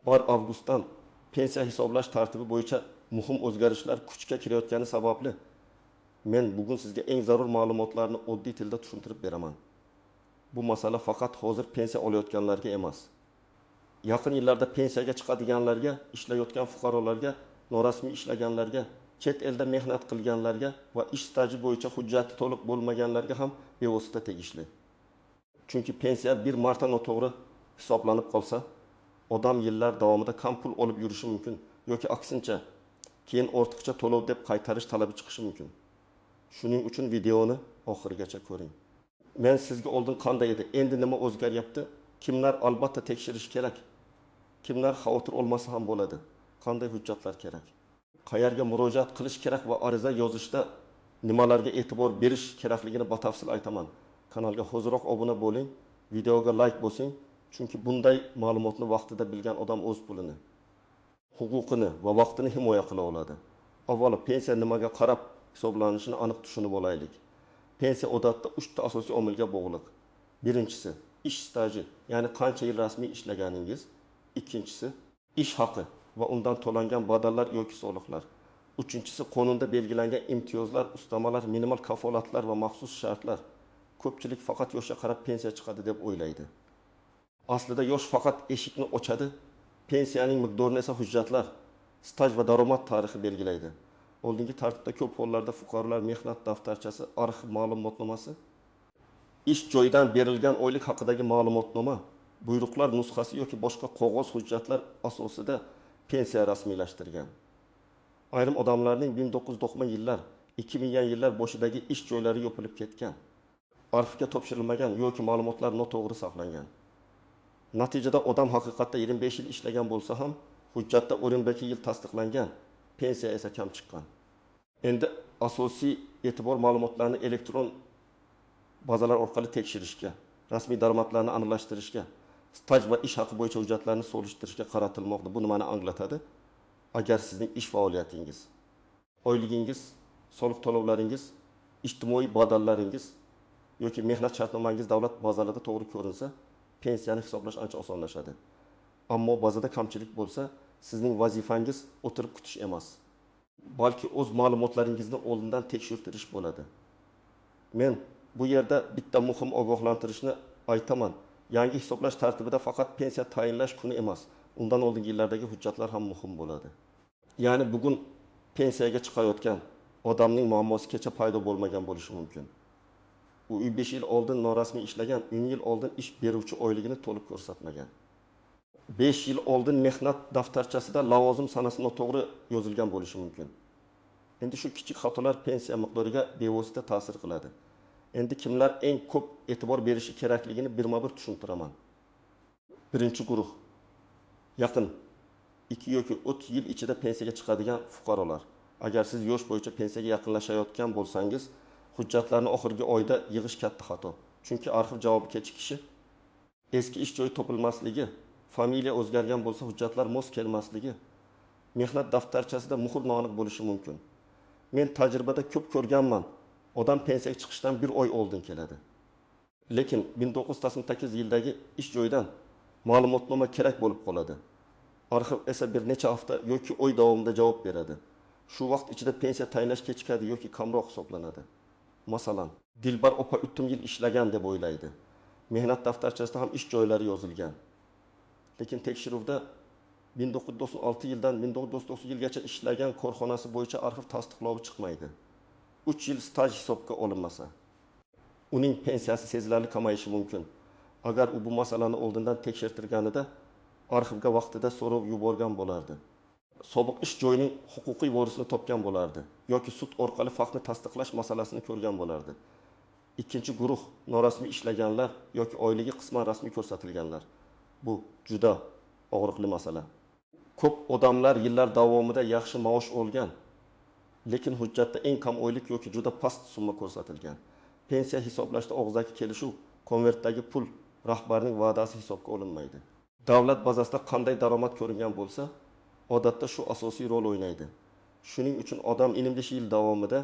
1 avgustdan pensiya hisoblash tartibi bo'yicha muhim o'zgarishlar kuchga kirayotgani sababli men bugun sizga eng zarur ma'lumotlarni oddiy tilda tushuntirib beraman. Bu masala faqat hozir pensiya olayotganlarga emas, yaqin yillarda pensiyaga chiqadiganlarga, ishlayotgan fuqarolarga, norasmiy ishlaganlarga, chet elda mehnat qilganlarga va ish staji bo'yicha hujjati to'liq bo'lmaganlarga ham bevosita tegishli. Chunki pensiya bir marta noto'g'ri hisoblanib qolsa, odam yillar davomida kam pul olib yurishi mumkin yoki aksincha keyin ortiqcha to'lov deb qaytarish talabi chiqishi mumkin. Shuning uchun videoni oxirigacha ko'ring. Men sizga oldin qanday edi, endi nima o'zgaryapti, kimlar albatta tekshirish kerak, kimlar xavotir olmasa ham bo'ladi, qanday hujjatlar kerak, qayerga murojaat qilish kerak va ariza yozishda nimalarga e'tibor berish kerakligini batafsil aytaman. Kanalga hoziroq obuna bo'ling, videoga like bosing, chunki bunday ma'lumotni vaqtida bilgan odam o'z pulini, huquqini va vaqtini himoya qila oladi. Avvalo pensiya nimaga qarab hisoblanishini aniq tushunib olaylik. Pensiya odatda 3 ta asosiy omilga bog'liq. Birinchisi ish staji, ya'ni qancha yil rasmiy ishlaganingiz. Ikkinchisi ish haqi va undan to'langan badallar yoki soliqlar. Uchinchisi qonunda belgilangan imtiyozlar, ustamalar, minimal kafolatlar va maxsus shartlar. Ko'pchilik faqat yoshga qarab pensiya chiqadi deb o'ylaydi. Aslida yosh faqat eshikni ochadi, pensiyaning miqdorini esa hujjatlar, staj va daromad tarixi belgilaydi. Oldingi tartibda ko'p hollarda fuqarolar mehnat daftarchasi, arxiv ma'lumotnomasi, ish joyidan berilgan oylik haqidagi ma'lumotnoma, buyruqlar nusxasi yoki boshqa qog'oz hujjatlar asosida pensiya rasmiylashtirgan. Ayrim odamlarning 1990-yillar, 2000-yillar boshidagi ish joylari yopilib ketgan, arxivga topshirilmagan yoki ma'lumotlar noto'g'ri saqlangan. Natijada odam haqiqatda 25 yil ishlagan bo'lsa ham, hujjatda 12 yil tasdiqlangan, pensiya esa kam chiqqan. Endi asosiy e'tibor ma'lumotlarni elektron bazalar orqali tekshirishga, rasmiy daromadlarni aniqlashtirishga, staj va ish haqi bo'yicha hujjatlarni solishtirishga qaratilmoqda. Bu nimani anglatadi? Agar sizning ish faoliyatingiz, oyligingiz, soliq to'lovlaringiz, ijtimoiy badallaringiz yoki mehnat shartnomangiz davlat bazalarida to'g'ri ko'rinsa, pensiyani hisoblash ancha osonlashadi. Ammo bazada kamchilik bo'lsa, sizning vazifangiz o'tirib kutish emas, balki o'z ma'lumotlaringizni oldindan tekshirtirish bo'ladi. Men bu yerda bitta muhim ogohlantirishni aytaman. Yangi hisoblash tartibida faqat pensiya tayinlash kuni emas, undan oldingi yillardagi hujjatlar ham muhim bo'ladi. Ya'ni bugun pensiyaga chiqayotgan odamning muammosi kecha paydo bo'lmagan bo'lishi mumkin. U 5 yil oldin norasmiy ishlagan, 10 yil oldin ish beruvchi oyligini to'liq ko'rsatmagan. 5 yil oldin mehnat daftarchasida lavozim sanasi noto'g'ri yozilgan bo'lishi mumkin. Endi shu kichik xatolar pensiya miqdoriga bevosita ta'sir qiladi. Endi kimlar eng ko'p e'tibor berishi kerakligini birma-bir tushuntiraman. Birinchi guruh yaqin 2 yoki 3 yil ichida pensiyaga chiqadigan fuqarolar. Agar siz yosh bo'yicha pensiyaga yaqinlashayotgan bo'lsangiz, hujjatlarni oxirgi oyda yig'ish katta xato. Chunki arxiv javobi kechikishi, eski ish joyi topilmasligi, familiya o'zgargan bo'lsa hujjatlar mos kelmasligi, mehnat daftarchasida muhr noaniq bo'lishi mumkin. Men tajribada ko'p ko'rganman. Odam pensiyaga chiqishdan bir oy oldin keladi. Lekin 1998 yildagi ish joyidan ma'lumotnoma kerak bo'lib qoladi. Arxiv esa bir necha hafta yoki oy davomida javob beradi. Shu vaqt ichida pensiya tayinlash kechikadi yoki kamroq hisoblanadi. Masalan, Dilbar opa 3 yil ishlagan deb o'ylaydi. Mehnat daftarchasida ham ish joylari yozilgan. Lekin tekshiruvda 1996 yildan 1990 yilgacha ishlagan korxonasi bo'yicha arxiv tasdiqlovi chiqmaydi. 3 yil staj hisobga olinmasa, uning pensiyasi sezilarli kamayishi mumkin. Agar u bu masalani oldindan tekshirtirganida, arxivga vaqtida so'rov yuborgan bo'lardi. Sobiq ish joyining huquqiy vorisini topgan bo'lardi yoki sud orqali faktni tasdiqlash masalasini ko'rgan bo'lardi. Ikkinchi guruh norasmiy ishlaganlar yoki oyligi qisman rasmiy ko'rsatilganlar. Bu juda og'riqli masala. Ko'p odamlar yillar davomida yaxshi maosh olgan, lekin hujjatda eng kam oylik yoki juda past summa ko'rsatilgan. Pensiya hisoblashda og'zaki kelishuv, konvertdagi pul, rahbarning va'dasi hisobga olinmaydi. Davlat bazasida qanday daromad ko'ringan bo'lsa, odatda shu asosiy rol o'ynaydi. Shuning uchun odam 25 yil davomida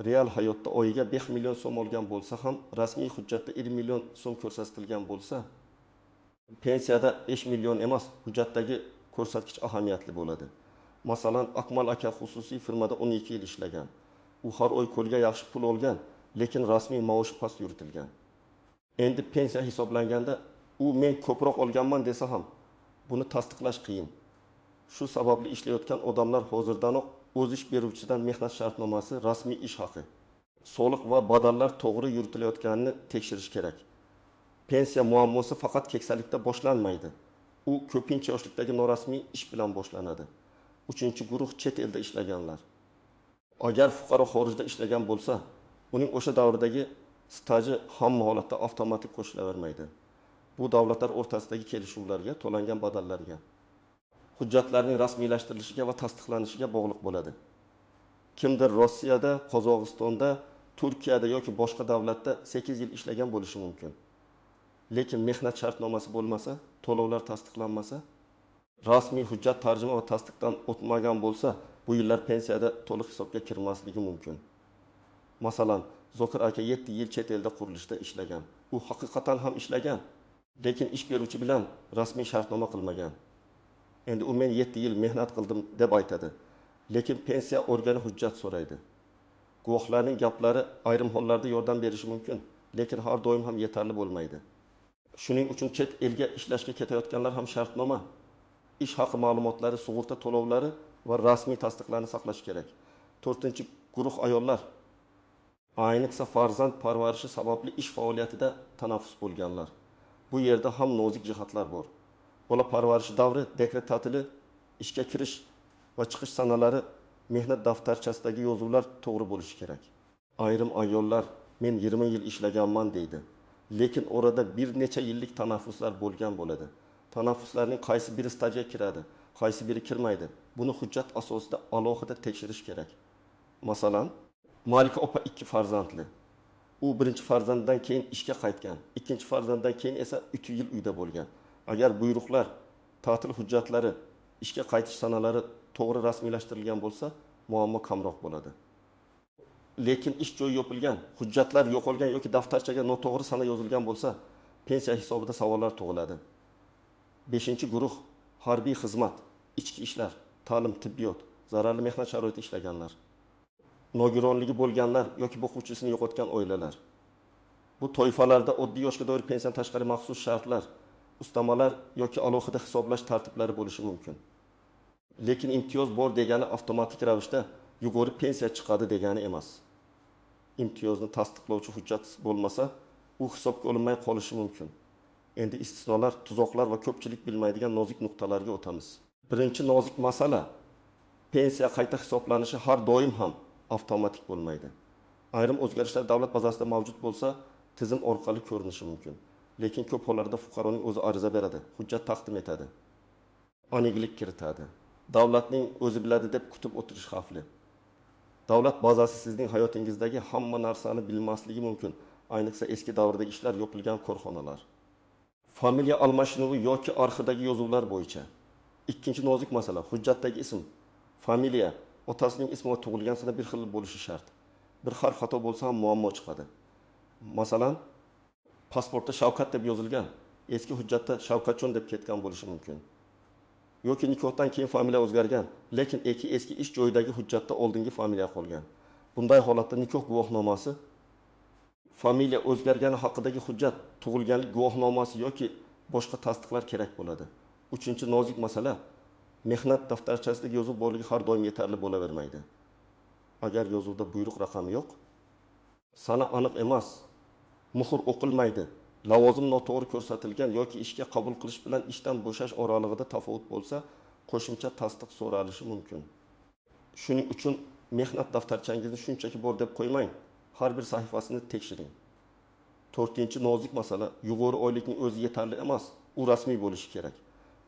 real hayotda oyiga 5 million so'm olgan bo'lsa ham, rasmiy hujjatda 1 million so'm ko'rsatilgan bo'lsa, pensiyada 5 million emas, hujjatdagi ko'rsatkich ahamiyatli bo'ladi. Masalan, Akmal aka xususiy firmada 12 yil ishlagan. U har oy qo'lga yaxshi pul olgan, lekin rasmiy maoshi past yuritilgan. Endi pensiya hisoblanganda u men ko'proq olganman desa ham, buni tasdiqlash qiyin. Shu sababli ishlayotgan odamlar hozirdanoq o'z ish beruvchisidan mehnat shartnomasi, rasmiy ish haqi, soliq va badallar to'g'ri yuritilayotganini tekshirish kerak. Pensiya muammosi faqat keksalikda boshlanmaydi. U ko'pincha yoshlikdagi norasmiy ish bilan boshlanadi. Uchinchi guruh chet elda ishlaganlar. Agar fuqaro xorijda ishlagan bo'lsa, uning o'sha davrdagi staji hamma holatda avtomatik qo'shilavermaydi. Bu davlatlar o'rtasidagi kelishuvlarga, to'langan badallarga, hujjatlarning rasmiylashtirilishiga va tasdiqlanishiga bog'liq bo'ladi. Kimdir Rossiyada, Qozog'istonda, Turkiyada yoki boshqa davlatda 8 yil ishlagan bo'lishi mumkin. Lekin mehnat shartnomasi bo'lmasa, to'lovlar tasdiqlanmasa, rasmiy hujjat tarjima va tasdiqdan o'tmagan bo'lsa, bu yillar pensiyada to'liq hisobga kirmasligi mumkin. Masalan, Zokir aka 7 yil chet elda qurilishda ishlagan. U haqiqatan ham ishlagan, lekin ish beruvchi bilan rasmiy shartnoma qilmagan. Endi u men 7 yil mehnat qildim deb aytadi. Lekin pensiya organi hujjat so'raydi. Guvohlarning gaplari ayrim hollarda yordam berishi mumkin, lekin har doim ham yetarli bo'lmaydi. Shuning uchun chet elga ishlashga ketayotganlar ham shartnoma, ish haqi ma'lumotlari, sug'urta to'lovlari va rasmiy tasdiqlarni saqlash kerak. To'rtinchi guruh ayollar. Ayniqsa farzand parvarishi sababli ish faoliyatida tanaffus bo'lganlar. Bu yerda ham nozik jihatlar bor. Bola parvarishi davri, dekret ta'tili, ishga kirish va chiqish sanalari, mehnat daftarchasidagi yozuvlar to'g'ri bo'lishi kerak. Ayrim ayollar men 20 yil ishlaganman deydi. Lekin orada bir necha yillik tanaffuslar bo'lgan bo'ladi. Tanaffuslarning qaysi biri stajga kiradi, qaysi biri kirmaydi. Buni hujjat asosida alohida tekshirish kerak. Masalan, Malika opa 2 farzandli. U birinchi farzandidan keyin ishga qaytgan, ikkinchi farzandidan keyin esa 3 yil uyda bo'lgan. Agar buyruqlar, ta'til hujjatlari, ishga qaytish sanalari to'g'ri rasmiylashtirilgan bo'lsa, muammo kamroq bo'ladi. Lekin ish joyi yopilgan, hujjatlar yo'qolgan yoki daftarchaga noto'g'ri sana yozilgan bo'lsa, pensiya hisobida savollar tug'iladi. 5-guruh harbiy xizmat, ichki ishlar, ta'lim, tibbiyot, zararli mehnat sharoitida ishlaganlar, nogironligi bo'lganlar yoki boquvchisini yo'qotgan oilalar. Bu toifalarda oddiy yoshga doir pensiyadan tashqari maxsus shartlar, ustamalar yoki alohida hisoblash tartiblari bo'lishi mumkin. Lekin imtiyoz bor degani avtomatik ravishda yuqori pensiya chiqadi degani emas. Imtiyozni tasdiqlovchi hujjat bo'lmasa, u hisobga olinmay qolishi mumkin. Endi istisnolar, tuzoqlar va ko'pchilik bilmaydigan nozik nuqtalarga o'tamiz. Birinchi nozik masala, pensiya qayta hisoblanishi har doim ham avtomatik bo'lmaydi. Ayrim o'zgarishlar davlat bazasida mavjud bo'lsa, tizim orqali ko'rinishi mumkin. Lekin ko'p hollarda fuqaroning o'zi ariza beradi, hujjat taqdim etadi, aniqlik kiritadi. Davlatning o'zi biladi deb kutib o'tirish xavfli. Davlat bazasi sizning hayotingizdagi hamma narsani bilmasligi mumkin. Ayniqsa eski davrdagi ishlar, yopilgan korxonalar. Familiya almashinuvi yoki arxivdagi yozuvlar bo'yicha. Ikkinchi nozik masala, hujjatdagi ism, familiya, otasining ismi va tug'ilgan sana bir xil bo'lishi shart. Bir harf xato bo'lsa ham muammo chiqadi. Masalan, pasportda Shavkat deb yozilgan, eski hujjatda Shavkatjon deb ketgan bo'lishi mumkin. Yoki nikohdan keyin familiya o'zgargan, lekin eski ish joyidagi hujjatda oldingi familiya qolgan. Bunday holatda nikoh guvohnomasi, familiya o'zgargani haqidagi hujjat, tug'ilganlik guvohnomasi yoki boshqa tasdiqlar kerak bo'ladi. Uchinchi nozik masala, mehnat daftarchasidagi yozuv borligi har doim yetarli bo'lavermaydi. Agar yozuvda buyruq raqami yo'q, sana aniq emas, muhr o'qilmaydi, lavozim noto'g'ri ko'rsatilgan yoki ishga qabul qilish bilan ishdan bo'shash oralig'ida tafovut bo'lsa, qo'shimcha tasdiq so'ralishi mumkin. Shuning uchun mehnat daftarchangizni shunchaki bor deb qo'ymang, har bir sahifasini tekshiring. To'rtinchi nozik masala, yuqori oylikning o'zi yetarli emas, u rasmiy bo'lishi kerak.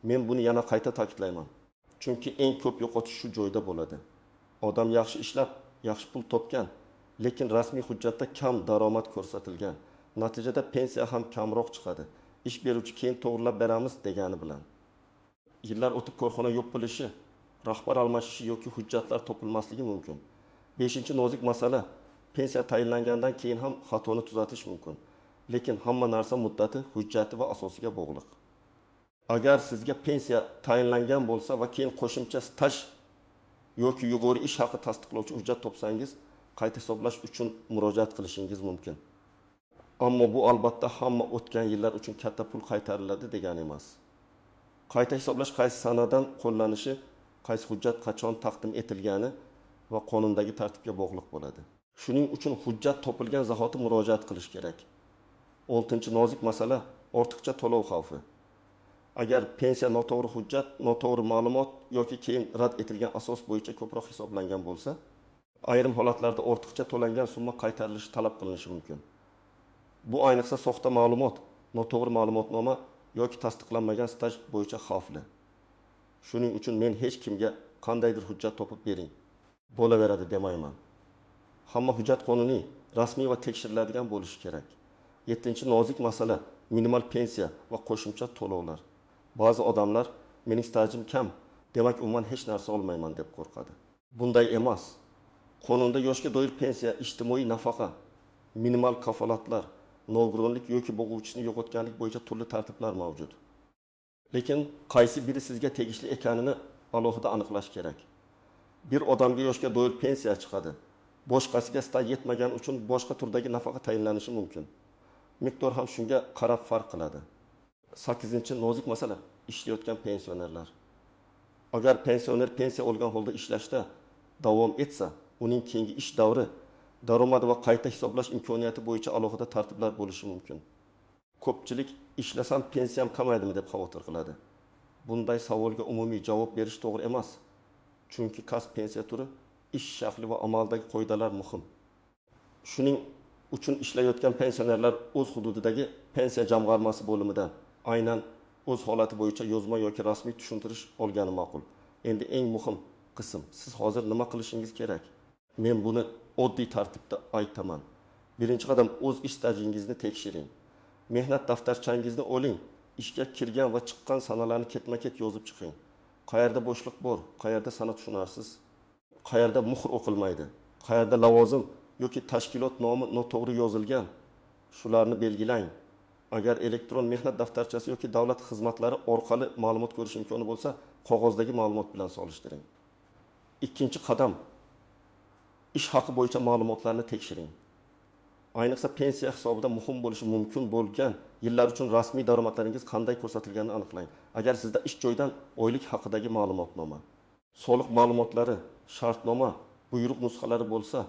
Men buni yana qayta ta'kidlayman. Chunki eng ko'p yo'qotish shu joyda bo'ladi. Odam yaxshi ishlab, yaxshi pul topgan, lekin rasmiy hujjatda kam daromad ko'rsatilgan. Natijada pensiya ham kamroq chiqadi. Ish beruvchi keyin to'g'rilab beramiz degani bilan. Yillar o'tib korxona yopilishi, rahbar almashishi yoki hujjatlar topilmasligi mumkin. 5-nozik masala, pensiya tayinlangandan keyin ham xatoni tuzatish mumkin. Lekin hamma narsa muddati, hujjati va asosiga bog'liq. Agar sizga pensiya tayinlangan bo'lsa va keyin qo'shimcha staj yoki yuqori ish haqi tasdiqlovchi hujjat topsangiz, qayta hisoblash uchun murojaat qilishingiz mumkin. Ammo bu albatta hamma o'tgan yillar uchun katta pul qaytariladi degani emas. Qayta hisoblash qaysi sanadan qo'llanishi, qaysi hujjat qachon taqdim etilgani va qonundagi tartibga bog'liq bo'ladi. Shuning uchun hujjat topilgan zahoti murojaat qilish kerak. 6. Nozik masala ortiqcha to'lov xavfi. Agar pensiya noto'g'ri hujjat, noto'g'ri ma'lumot yoki keyin rad etilgan asos bo'yicha ko'proq hisoblangan bo'lsa, ayrim holatlarda ortiqcha to'langan summa qaytarilishi talab qilinishi mumkin. Bu ayniqsa soxta ma'lumot, noto'g'ri ma'lumotnoma yoki tasdiqlanmagan staj bo'yicha xavfli. Shuning uchun men hech kimga qandaydir hujjat topib bering, bo'laveradi demayman. Hamma hujjat qonuniy, rasmiy va tekshiriladigan bo'lishi kerak. 7. Nozik masala minimal pensiya va qo'shimcha to'lovlar. Ba'zi odamlar mening stajim kam, demak umuman hech narsa olmayman deb qo'rqadi. Bunday emas. Qonunda yoshga doir pensiya, ijtimoiy nafaqa, minimal kafolatlar, nogironlik yoki bo'g'uvchisini yo'qotganlik bo'yicha turli tartiblar mavjud. Lekin qaysi biri sizga tegishli ekanini alohida aniqlash kerak. Bir odamga yoshga doir pensiya chiqadi, boshqasiga staj yetmagani uchun boshqa turdagi nafaqa tayinlanishi mumkin. Miqdor ham shunga qarab farq qiladi. 8. Nozik masala ishlayotgan pensionerlar. Agar pensioner pensiya olgan holda ishlashda davom etsa, uning keyingi ish davri, daromadi va qayta hisoblash imkoniyati bo'yicha alohida tartiblar bo'lishi mumkin. Ko'pchilik ishlasam pensiyam kamaydimi deb xavotir qiladi. Bunday savolga umumiy javob berish to'g'ri emas. Chunki kasb pensiya turi, ish shakli va amaldagi qoidalar muhim. Shuning uchun ishlayotgan pensionerlar o'z hududidagi pensiya jamg'armasi bo'limidan aynan o'z holati bo'yicha yozma yoki rasmiy tushuntirish olgani ma'qul. Endi eng muhim qism, siz hozir nima qilishingiz kerak? Men buni oddiy tartibda aytaman. Birinchi qadam o'z ish stajingizni tekshiring. Mehnat daftarchangizni oling, ishga kirgan va chiqqan sanalarni ketma-ket yozib chiqing. Qayerda bo'shliq bor, qayerda sana tushunarsiz, qayerda muhr o'qilmaydi, qayerda lavozim yoki tashkilot nomi noto'g'ri yozilgan, shularni belgilang. Agar elektron mehnat daftarchasi yoki davlat xizmatlari orqali ma'lumot ko'rish imkoni bo'lsa, qog'ozdagi ma'lumot bilan solishtiring. Ikkinchi qadam ish haqi bo'yicha ma'lumotlarni tekshiring. Ayniqsa pensiya hisobida muhim bo'lishi mumkin bo'lgan yillar uchun rasmiy daromadlaringiz qanday ko'rsatilganini aniqlang. Agar sizda ish joyidan oylik haqidagi ma'lumotnoma, soliq ma'lumotlari, shartnoma, buyruq nusxalari bo'lsa,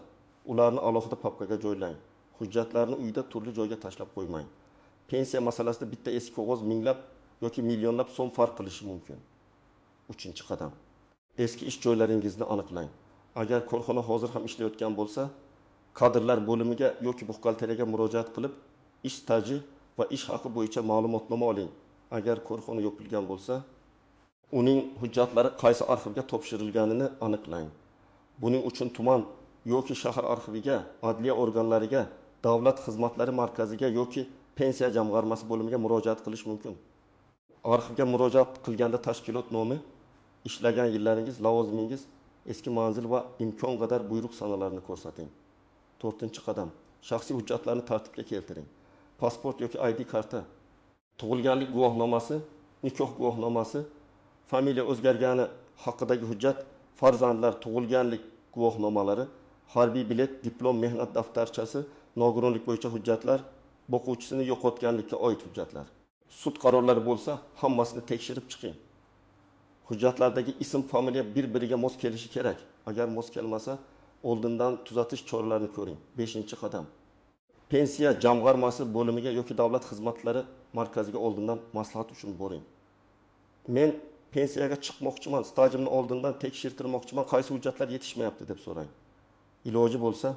ularni alohida papkaga joylang. Hujjatlarni uyda turli joyga tashlab qo'ymang. Pensiya masalasida bitta eski qog'oz minglab yoki millionlab so'm farq qilishi mumkin. 3. Qadam eski ish joylaringizni aniqlang. Agar korxona hozir ham ishlayotgan bo'lsa, kadrlar bo'limiga yoki buxgalteriyaga murojaat qilib, ish staji va ish haqi bo'yicha ma'lumotnoma oling. Agar korxona yopilgan bo'lsa, uning hujjatlari qaysi arxivga topshirilganini aniqlang. Buning uchun tuman yoki shahar arxiviga, adliya organlariga, davlat xizmatlari markaziga yoki pensiya jamg'armasi bo'limiga murojaat qilish mumkin. Arxivga murojaat qilganda tashkilot nomi, ishlagan yillaringiz, lavozimingiz, eski manzil va imkon qadar buyruq sanalarini ko'rsating. 4. Qadam shaxsiy hujjatlarni tartibga keltiring. Pasport yoki ID karta, tug'ilganlik guvohnomasi, nikoh guvohnomasi, familiya o'zgargani haqidagi hujjat, farzandlar tug'ilganlik guvohnomalari, harbiy bilet, diplom, mehnat daftarchasi, nogironlik bo'yicha hujjatlar, boquvchisini yo'qotganlikka oid hujjatlar. Sud qarorlari bo'lsa, hammasini tekshirib chiqing. Hujjatlardagi ism, familiya bir-biriga mos kelishi kerak. Agar mos kelmasa, oldindan tuzatish choralarini ko'ring. 5. Qadam pensiya jamg'armasi bo'limiga yoki davlat xizmatlari markaziga oldindan maslahat uchun boring. Men pensiyaga chiqmoqchiman, stajimni oldindan tekshirtirmoqchiman, qaysi hujjatlar yetishmayapti deb so'rang. Iloji bo'lsa,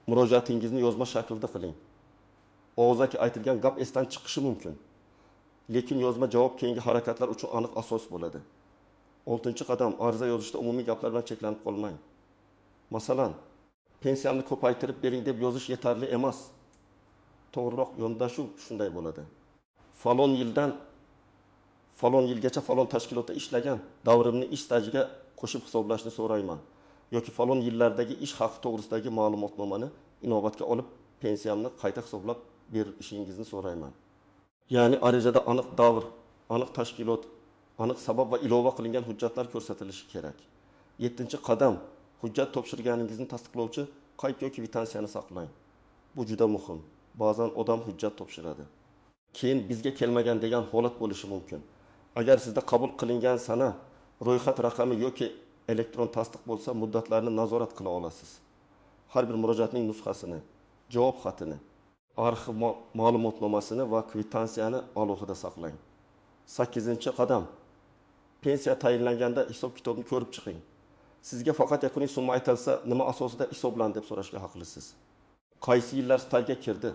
murojaatingizni yozma shaklda qiling. Og'zaki aytilgan gap esdan chiqishi mumkin. Lekin yozma javob keyingi harakatlar uchun aniq asos bo'ladi. 6. Qadam arza yozishda umumiy gaplar bilan cheklanib qolmang. Masalan, pensiyamni ko'paytirib bering deb yozish yetarli emas. To'g'riroq yondashuv shunday bo'ladi. Falon yildan falon yilgacha falon tashkilotda ishlagan davrimni ish stajiga qo'shib hisoblashni so'rayman yoki falon yillardagi ish haqi to'g'risidagi ma'lumotnomani inobatga olib pensiyamni qayta hisoblab berishingizni so'rayman. Ya'ni arizada aniq davr, Aniq tashkilot, aniq sabab va ilova qilingan hujjatlar ko'rsatilishi kerak. 7-qadam hujjat topshirganingizni tasdiqlovchi qayd yoki kvitansiyani saqlang. Bu juda muhim. Ba'zan odam hujjat topshiradi, keyin bizga kelmagan degan holat bo'lishi mumkin. Agar sizda qabul qilingan sana, ro'yxat raqami yoki elektron tasdiq bo'lsa, muddatlarni nazorat qila olasiz. Har bir murojaatning nusxasini, javob xatini, arxiv ma'lumotnomasini va kvitansiyani alohida saqlang. 8-qadam pensiya tayinlanganda hisob-kitobni ko'rib chiqing. Sizga faqat yakuniy summa aytilsa, nima asosida hisoblandi deb so'rashga haqlisiz. Qaysi yillar stajga kirdi,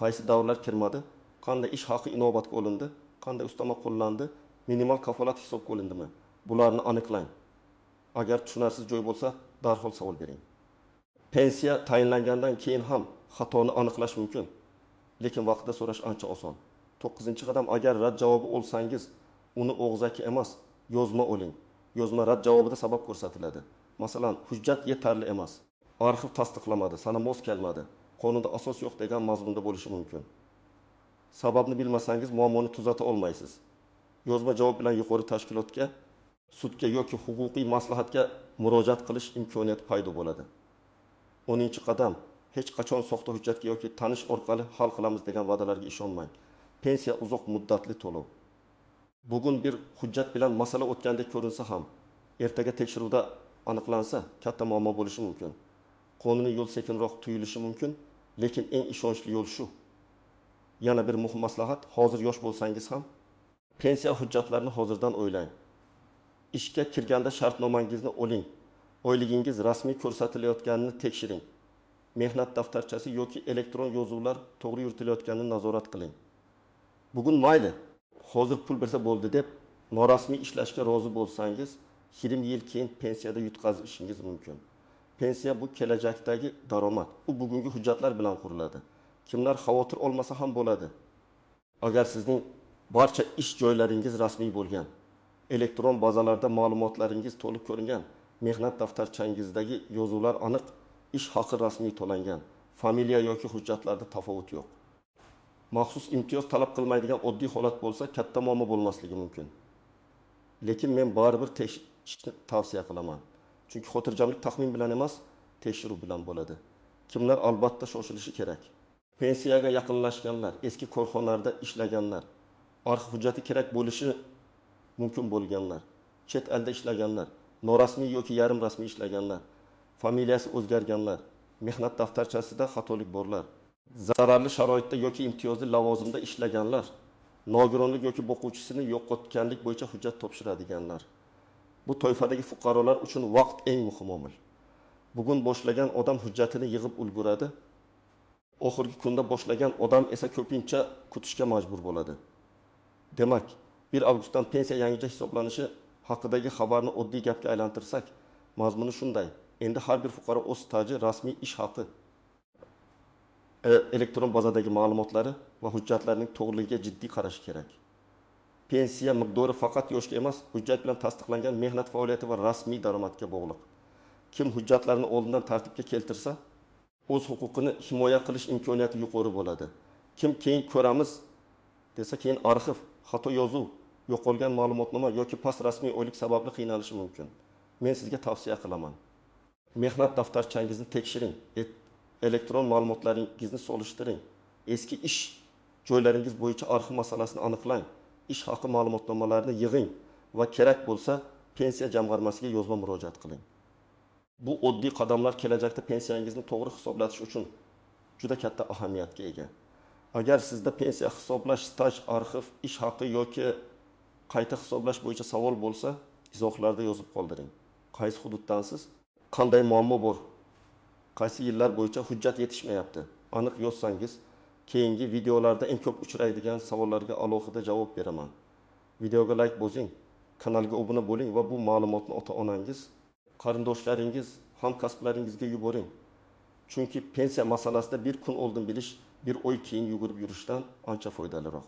qaysi davrlar kirmadi, qanday ish haqi inobatga olindi, qanday ustama qo'llandi, minimal kafolat hisobga olindimi? Bularni aniqlang. Agar tushunarsiz joy bo'lsa, darhol savol bering. Pensiya tayinlangandan keyin ham xatoni aniqlash mumkin, lekin vaqtida so'rash ancha oson. 9-qadam agar rad javobi olsangiz, uni og'zaki emas, yozma oling. Yozma rad javobida sabab ko'rsatiladi. Masalan, hujjat yetarli emas, arxiv tasdiqlamadi, sana mos kelmadi, qonunda asos yo'q degan mazmunda bo'lishi mumkin. Sababni bilmasangiz muammoni tuzata olmaysiz. Yozma javob bilan yuqori tashkilotga, sudga yoki huquqiy maslahatga murojaat qilish imkoniyati paydo bo'ladi. 10-qadam hech qachon soxta hujjatga yoki tanish orqali hal qilamiz degan va'dalarga ishonmang. Pensiya uzoq muddatli to'lov. Bugun bir hujjat bilan masala o'tgandek ko'rinsa ham, ertaga tekshiruvda aniqlansa katta muammo bo'lishi mumkin. Qonuniy yo'l sekinroq tuyulishi mumkin, lekin eng ishonchli yo'l shu. Yana bir muhim maslahat, hozir yosh bo'lsangiz ham pensiya hujjatlarini hozirdan o'ylang. Ishga kirganda shartnomangizni oling. Oyligingiz rasmiy ko'rsatilayotganini tekshiring. Mehnat daftarchasi yoki elektron yozuvlar to'g'ri yuritilayotganini nazorat qiling. Bugun mayli, hozir pul bersa bo'ldi deb norasmiy ishlashga rozi bo'lsangiz, 20 yil keyin pensiyada yutqazishingiz mumkin. Pensiya bu kelajakdagi daromad. U bugungi hujjatlar bilan quriladi. Kimlar xavotir olmasa ham bo'ladi. Agar sizning barcha ish joylaringiz rasmiy bo'lgan, elektron bazalarda ma'lumotlaringiz to'liq ko'ringan, mehnat daftarchangizdagi yozuvlar aniq, ish haqi rasmiy to'langan, familiya yoki hujjatlarda tafovut yo'q. Maxsus imtiyoz talab qilmaydigan oddiy holat bo'lsa, katta muammo bo'lmasligi mumkin. Lekin men baribir tekshirishni tavsiya qilaman. Chunki xotirjamlik taxmin bilan emas, tekshiruv bilan bo'ladi. Kimlar albatta shoshilishi kerak? Pensiyaga yaqinlashganlar, eski korxonalarda ishlaganlar, arxiv hujjati kerak bo'lishi mumkin bo'lganlar, chet elda ishlaganlar, norasmiy yoki yarim rasmiy ishlaganlar, familiyasi o'zgarganlar, mehnat daftarchasida xatolik borlar, zararli sharoitda yoki imtiyozli lavozimda ishlaganlar, nogironlik yoki boquvchisini yo'qotganlik bo'yicha hujjat topshiradiganlar. Bu toifadagi fuqarolar uchun vaqt eng muhim omil. Bugun boshlagan odam hujjatini yig'ib ulguradi. Oxirgi kunda boshlagan odam esa ko'pincha kutishga majbur bo'ladi. Demak, 1 avgustdan pensiya yangicha hisoblanishi haqidagi xabarni oddiy gapga aylantirsak, mazmuni shunday. Endi har bir fuqaro o'z staji, rasmiy ish haqi, elektron bazadagi ma'lumotlari va hujjatlarning to'g'riligiga jiddiy qarashi kerak. Pensiya miqdori faqat yoshga emas, hujjat bilan tasdiqlangan mehnat faoliyati va rasmiy daromadga bog'liq. Kim hujjatlarni oldindan tartibga keltirsa, o'z huquqini himoya qilish imkoniyati yuqori bo'ladi. Kim keyin ko'ramiz desa, keyin arxiv, xato yozuv, yo'qolgan ma'lumotnoma yoki past rasmiy oylik sababli qiynalishi mumkin. Men sizga tavsiya qilaman. Mehnat daftarchangizni tekshiring, elektron ma'lumotlaringizni solishtiring, eski ish joylaringiz bo'yicha arxiv masalasini aniqlang, ish haqi ma'lumotnomalarini yig'ing va kerak bo'lsa pensiya jamg'armasiga yozma murojaat qiling. Bu oddiy qadamlar kelajakda pensiyangizni to'g'ri hisoblatish uchun juda katta ahamiyatga ega. Agar sizda pensiya hisoblash, staj, arxiv, ish haqi yoki qayta hisoblash bo'yicha savol bo'lsa, izohlarda yozib qoldiring. Qaysi hududdansiz? Qanday muammo bor? Qaysi yillar bo'yicha hujjat yetishmayapti? Aniq yozsangiz, keyingi videolarda eng ko'p uchraydigan savollarga alohida javob beraman. Videoga like bosing, kanalga obuna bo'ling va bu ma'lumotni ota-onangiz, qarindoshlaringiz, hamkasblaringizga yuboring. Chunki pensiya masalasida bir kun oldin bilish, bir oy keyin yugurib yurishdan ancha foydaliroq.